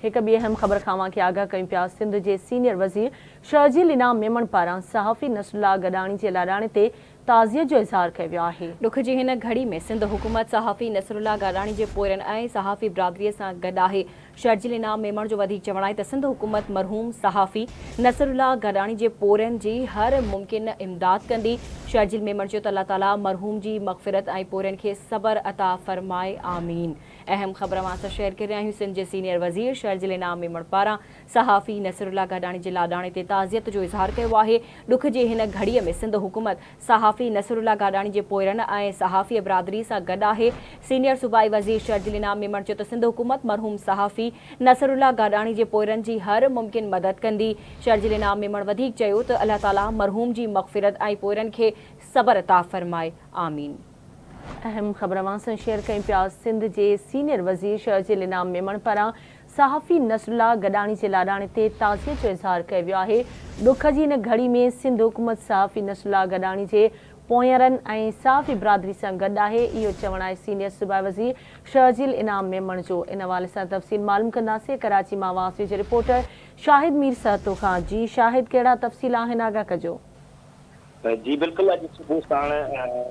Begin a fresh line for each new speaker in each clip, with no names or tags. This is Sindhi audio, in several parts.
هڪ ٻي اهم خبر کان اوهان کي آگاهه ڪيون پيا، سنڌ جي سينيئر وزير شرجيل انعام ميمڻ پاران صحافي نصرالله گڏاڻي جي لاڏاڻي تي تعزيت جو اظهار ڪيو ويو آهي.
ڏک جي هن گهڙي ۾ سنڌ حڪومت صحافي نصرالله گاڏاڻي جي پوئرن ۽ صحافي برادري سان گڏ آهي. شرجيل انعام ميمڻ جو وڌيڪ چوڻ آهي ته سنڌ حڪومت مرحوم صحافي نصرالله گاڏاڻي جي پورهين جي هر ممڪن امداد ڪندي. شرجيل ميمڻ چيو ته الله تعاليٰ مرحوم جي مغفرت ۽ پورهين کي صبر عطا فرمائي. آمين. اهم خبر اوهان سان شيئر ڪري رهيا آهيون سنڌ جي سينيئر وزير شرجيل انعام ميمڻ پاران صحافي نصرالله گاڏاڻي جي لاڏاڻي تي تعزيت جو اظهار ڪيو آهي. ڏک جي هن گهڙيء ۾ سنڌ حڪومت صحافي نصرالله گاڏاڻي جي پوئرن ۽ صحافي برادري سان گڏ آهي. سينيئر صوبائي وزير شرجيل انعام ميمڻ چيو ته سنڌ حڪومت مرحوم صحافي نصرالله گاڏاڻي جي پوئرن جي هر ممڪن مدد ڪندي. شرجيل انعام ميمڻ وڌيڪ چيو ته الله تعاليٰ مرحوم جي مغفرت ۽ پوئرن کي صبر عطا فرمائي. آمين.
اهم خبر اوهان سان شيئر ڪيون پيا سنڌ جي سينيئر وزير شرجيل انعام ميمڻ پاران صحافي نصرالله گڏاڻي جي لاڏاڻي تي تعزيت جو اظهار ڪيو ويو آهي ڏک جي هن گهڙي ۾ سنڌ حڪومت صحافي نصرالله گڏاڻي جي پوئينرن ۽ صحافي برادري سان گڏ آهي اهو چوڻ آهي سينيئر صوبائي وزير شرجيل انعام ميمڻ جو ان حوالي سان تفصيل معلوم ڪنداسين ڪراچي مان آواز نيوز جي رپورٽر شاهد مير سهتو کان جي شاهد ڪهڙا تفصيل آهن آگاهه ڪجو.
جي بلڪل اڄ صبح ساڻ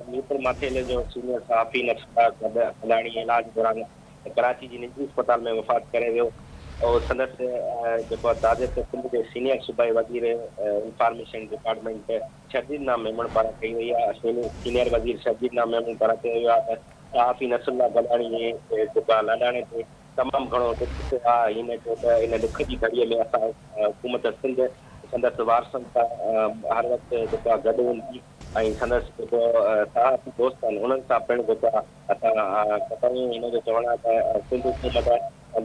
ميرپور ماٿيلي جو سينيئر صحافي نصرالله گڏاڻي علاج دوران ڪراچي جي نجي اسپتال ۾ وفات ڪري ويو سندس جيڪو تعزيت سنڌ جي سينيئر صوبائي وزير انفارميشن ڊپارٽمينٽ شرجيل نام ميمڻ پاران ڪئي وئي آهي سينيئر وزير شرجيل نام ميمڻ پاران چيو ويو آهي ته صحافي نصرالله گڏاڻي جي جيڪو لاڏاڻي تي تمام گهڻو ڏک ٿيو آهي. هن چيو ته ان ڏک جي گهڙيء ۾ اسان حڪومت سنڌ سندس وارثن سان هر وقت جيڪو آهي گڏ هوندي ۽ سندس جيڪو صحافي دوست آهن انهن سان پڻ جيڪو آهي اسان ڪتايون. هن جو چوڻ آهي ته سنڌ حڪومت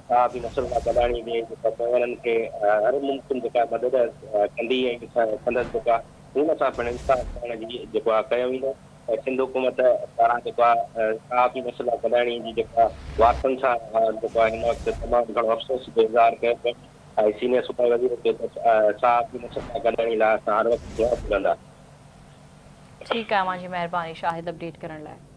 صحافي نصرالله گڏاڻي جي جيڪو پوئلن کي هر ممڪن جيڪا مدد ڪندي ۽ سندس جيڪو آهي خون سان پڻ انصاف ڪرڻ جي جيڪو آهي ڪيو ويندو. سنڌ حڪومت پاران جيڪو آهي صحافي نصرالله گڏاڻي جي جيڪو آهي وارثن سان جيڪو آهي هن وقت تمام گهڻو افسوس جو اظهار ڪيو پيو وڃي ۽ سينيئر صوبائي وزير چيو ته صحافي نصرالله گڏاڻي لاء اسان هر وقت دعا گهرندا.
ٺيڪ آهي اوهان جي مهرباني شاهد اپڊيٽ ڪرڻ لاء.